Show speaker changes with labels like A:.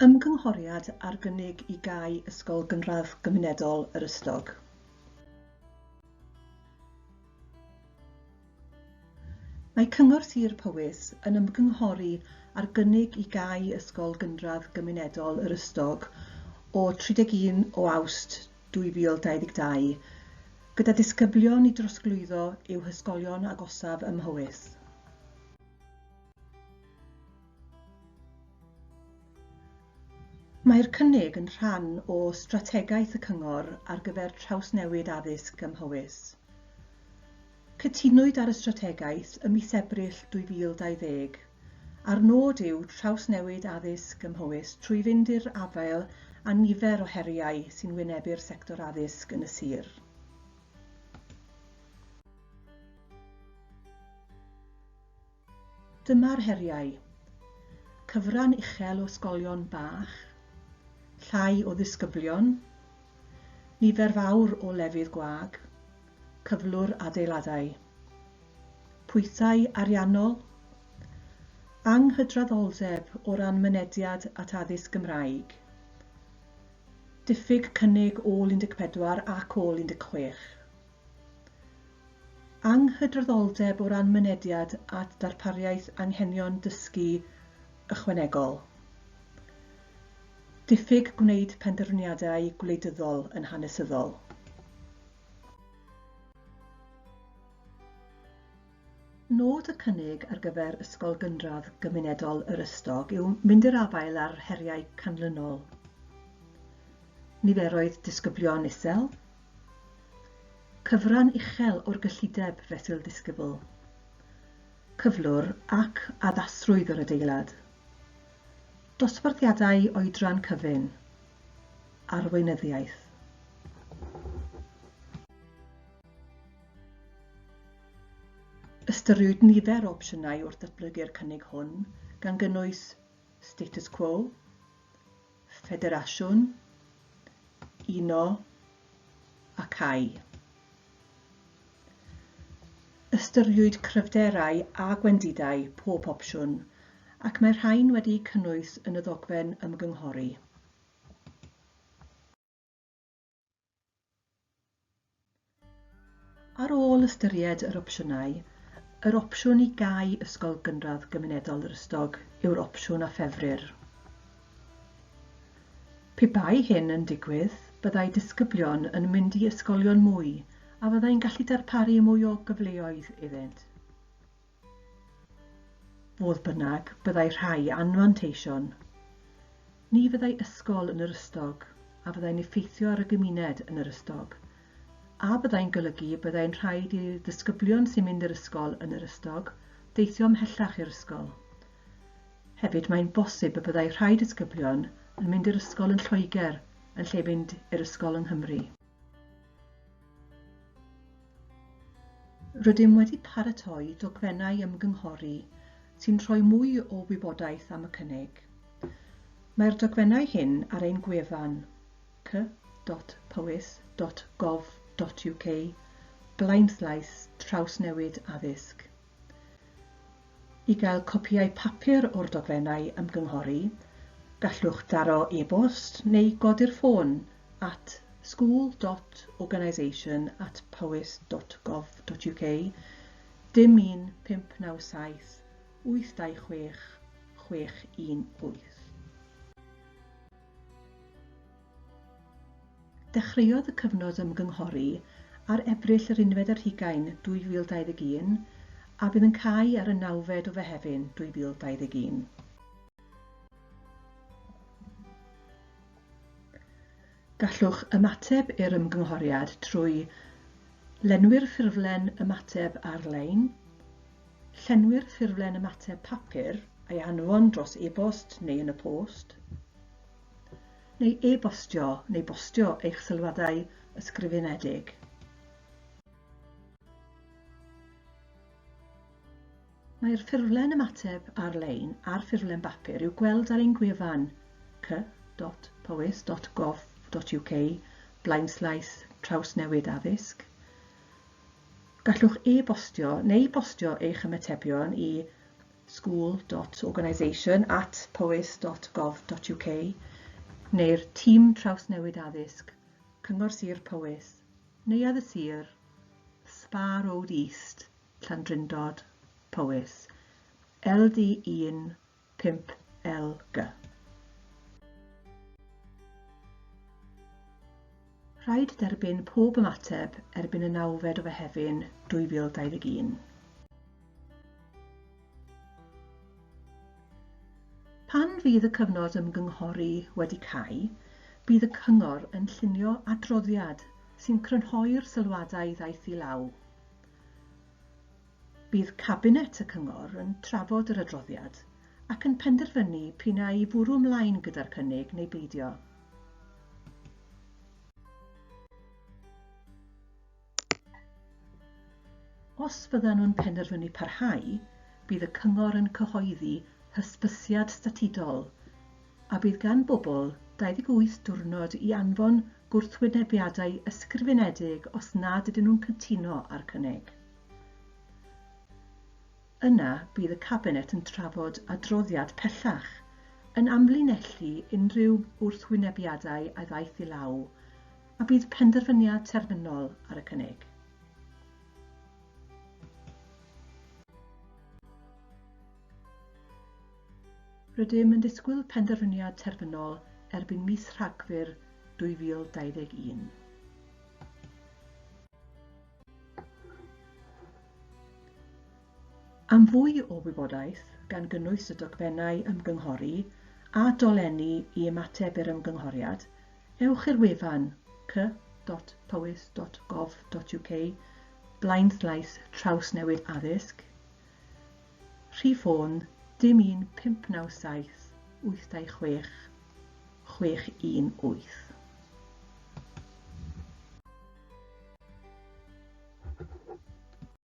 A: Ymgynghoriad ar gynnig i gau Ysgol Gynradd Gymunedol Yr Ystog. Mae Cyngor Sir Powys yn ymgynghori ar gynnig i gau Ysgol Gynradd Gymunedol Yr Ystog o 31 o Awst 2022, gyda disgyblion i drosglwyddo i'w hysgolion agosaf ym Mhowys. Mae'r cynnig yn rhan o strategaeth y Cyngor ar gyfer trawsnewid addysg ym Mhowys. Cytunwyd ar y strategaeth ym mis Ebrill 2020, a'r nod yw trawsnewid addysg ym Mhowys trwy fynd i'r afael â nifer o heriau sy'n wynebu'r sector addysg yn y sir. Dyma'r heriau. Cyfran uchel o ysgolion bach, llai o ddisgyblion, nifer fawr o lefydd gwag, cyflwr adeiladau, pwysau ariannol, anghydraddoldeb o ran mynediad at addysg Gymraeg, diffyg cynnig ôl 14 ac ôl 16. Anghydraddoldeb o ran mynediad at ddarpariaeth anghenion dysgu ychwanegol. Diffyg gwneud penderfyniadau gwleidyddol yn hanesyddol. Nod y cynnig ar gyfer Ysgol Gynradd Gymunedol Yr Ystog yw mynd i'r afael â'r heriau canlynol. Niferoedd disgyblion isel, Cyfran uchel o'r gyllideb fesul disgybl. Cyflwr ac addasrwydd yr adeilad. Dosbarthiadau oedran cyfun. Arweinyddiaeth. Ystyriwyd nifer o opsiynau wrth ddatblygu'r cynnig hwn, gan gynnwys status quo, ffederasiwn, uno a cau. Ystyriwyd cryfderau a gwendidau pob opsiwn ac mae'r rhain wedi'u cynnwys yn y ddogfen ymgynghori. Ar ôl ystyried yr opsiynau, yr opsiwn i gau Ysgol Gynradd Gymunedol Yr Ystog yw'r opsiwn a ffefrir. Pe bai hyn yn digwydd, byddai disgyblion yn mynd i ysgolion mwy a fyddai'n gallu darparu mwy o gyfleoedd iddynt. Fodd bynnag, byddai rhai anfanteision. Ni fyddai ysgol yn yr Ystog a fyddai'n effeithio ar y gymuned yn yr Ystog, a byddai'n golygu y byddai'n rhaid i ddisgyblion sy'n mynd i'r ysgol yn yr Ystog deithio ymhellach i'r ysgol. Hefyd, mae'n bosib y byddai rhai disgyblion yn mynd i'r ysgol yn Lloegr yn lle mynd i'r ysgol yng Nghymru. Rydym wedi paratoi dogfennau ymgynghori sy'n rhoi mwy o wybodaeth am y cynnig. Mae'r dogfennau hyn ar ein gwefan c.powys.gov.uk blaenslaes trawsnewid addysg. I gael copïau papur o'r dogfennau ymgynghori, gallwch daro e-bost neu godi'r ffôn at school dot organisation at powys dot gov dot uk dim 1 597 826 618. Dechreuodd y cyfnod ymgynghori ar Ebrill yr unfed ar hugain 2021 a bydd yn cau ar y nawfed o Fehefin 2021. Gallwch ymateb i'r ymgynghoriad trwy lenwi'r ffurflen ymateb ar-lein, llenwi'r ffurflen ymateb papur a'i anfon dros e-bost neu yn y post, neu e-bostio neu bostio eich sylwadau ysgrifenedig. Mae'r ffurflen ymateb ar-lein a'r ffurflen bapur i'w gweld ar ein gwefan c.powys.gov.uk blaenslaes trawsnewid addysg. Gallwch e-bostio neu bostio eich ymatebion i school.organisation at powys.gov.uk neu'r Tîm Trawsnewid Addysg, Cyngor Sir Powys, Neuadd y Sir, Spa Road East, Llandrindod, Powys, LD1 5LG. Rhaid derbyn pob ymateb erbyn y nawfed o Fehefin 2021. Pan fydd y cyfnod ymgynghori wedi cau, bydd y Cyngor yn llunio adroddiad sy'n crynhoi'r sylwadau ddaeth i law. Bydd Cabinet y Cyngor yn trafod yr adroddiad ac yn penderfynu p'un ai i fwrw ymlaen gyda'r cynnig neu beidio. Os fyddan nhw'n penderfynu parhau, bydd y Cyngor yn cyhoeddi hysbysiad statudol a bydd gan bobl 28 diwrnod i anfon gwrthwynebiadau ysgrifenedig os nad ydyn nhw'n cytuno â'r cynnig. Yna bydd y Cabinet yn trafod adroddiad pellach, yn amlinellu unrhyw wrthwynebiadau a ddaeth i law, a bydd penderfyniad terfynol ar y cynnig. Rydym yn disgwyl penderfyniad terfynol erbyn mis Rhagfyr 2021. Am fwy o wybodaeth, gan gynnwys y dogfennau ymgynghori a dolenni i ymateb i'r ymgynghoriad, ewch i'r wefan c.powys.gov.uk blaenslaes trawsnewid addysg, rhif ffôn dim 1 597 826 618.